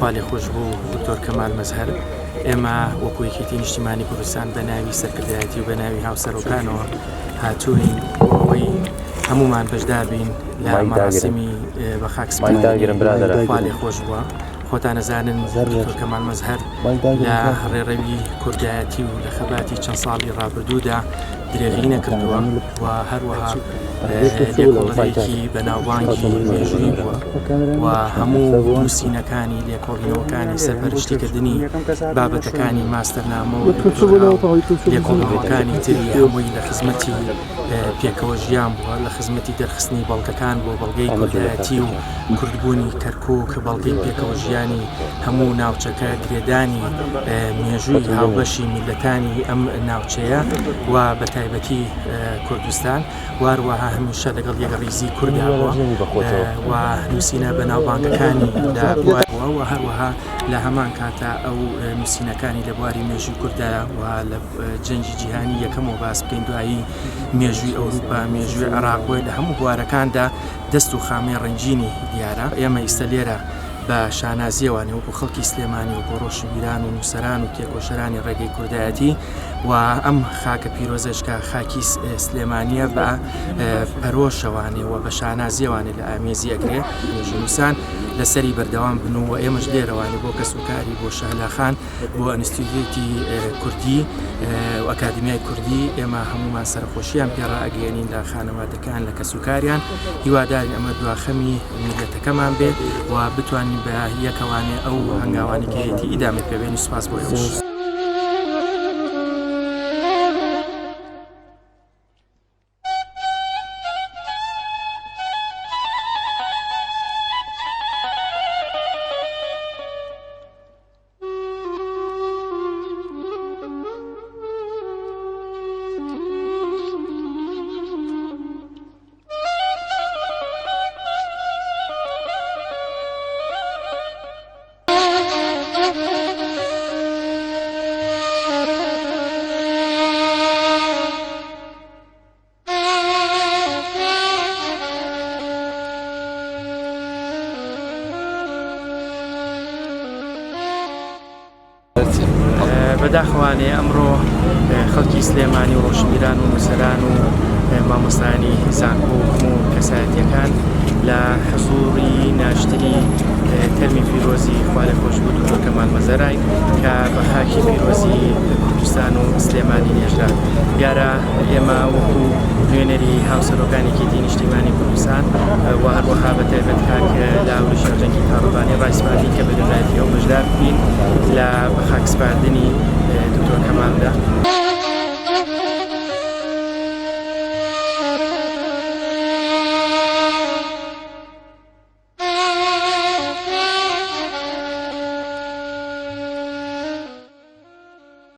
خوالێخۆشبوو دکتۆر کەمال مەزهەر، ئێمە وەکو یەکێتی نیشتیمانی کوردستان بە ناوی سەرکردایەتی و بە ناوی هاوسەرۆکانەوە هاتووین بۆ ئەوەی هەمومان بەشدار بین لە مەراسیمی بە خاک سپاردنی خوالێخۆشبووە. خۆتان ئەزانن دکتۆر کەمال مەزهەر لە ڕێڕەوی کوردایەتی و لە خەباتی چەند ساڵی ڕابردوودا درێغی نەکردووە و هەروەها لێکۆڵەرێکی بەناوبانگی مێژووی بووە و هەموو نووسینەکانی لێکۆڵینەوەکانی سەرپەرشتیکردنی بابەتەکانی ماستەرنامە و لێکۆڵینەوەکانی تری هەمووی لە خزمەتی پێکەوە ژیان بووە لە خزمەتی دەرخستنی بەڵگەکان بۆ بەڵگەی کوردایەتی و کوردبوونی کەرکووک، بەڵگەی پێکەوە ژیانی هەموو ناوچەکە، گرێدانی مێژووی هاوبەشی میللەتانی ئەم ناوچەیە و بە تایبەتی کوردستان و هەروەها هەمیشە لەگەڵ یەکڕیزی کوردا بووە و نووسینە بەناوبانگەکانی لە بوار بووە و هەروەها لە هەمان کاتا ئەو نووسینەکانی لە بواری مێژووی کورددا و لە جەنگی جیهانی یەکەمەوە باس بکەین دوایی مێژووی ئەوروپا مێژووی عێراق بۆیە لە هەموو بوارەکاندا دەست و خامەی ڕەنگینی دیارە ئێمە ئیستە لێرە بە شانازیەوانێ وەکو خەڵکی سلێمانی وەکو ڕۆشنبیران و نووسەران و تێکۆشەرانی ڕێگەی کوردایەتی و ئەم خاکە پیرۆزەش کە خاکی سلێمانیە بە پەرۆشەوانێ و بە شانازیەوانێ لە ئامێزی ئەگرێ مێژوونووسان لەسەری بەردەوام بن و ئێمەش لێرەوانێ بۆ کەسوکاری بۆ شەهلاخان بۆ ئەنستیتیوتی کوردی و ئەکادمیای کوردی ئێمە هەمومان سەرخۆشیان پێ ڕائەگەیەنین لە خانەوادەکان لە کەسوکاریان هیوادارین ئەمە دواخەمی میللەتەکەمان بێ و بتوانین بە یەکەوانێ ئەو هەنگاوانی کە هەیەتی ئیدامەی پێ بێنین سوپاس بۆ ئێوەش. بەداخەوانێ ئەمڕۆ خەڵکی سلێمانی و ڕۆشنبیران و نووسەران و مامۆستایانی زانکۆ و هەموو کەسایەتیەکان لە حزوری ناشتنی تەرمی پیرۆزی خوالێخۆشبوو دکتۆر کەمال مەزەراین کە بە خاکی پیرۆزی کوردستان و سلێمانی نێژرا. دیارە ئێمە وەکو نوێنەری هاوسەرۆکانی یەکێتی نیشتیمانی کوردستان و هەروەها بە تایبەت کاک لاوری شێخ جەنگی تاڵەبانی ڕایسپاردین کە بە نوێنەرایەتی ئەو بەشدار بین لە بەخاکسپاردنی دکتۆر کەمالدا.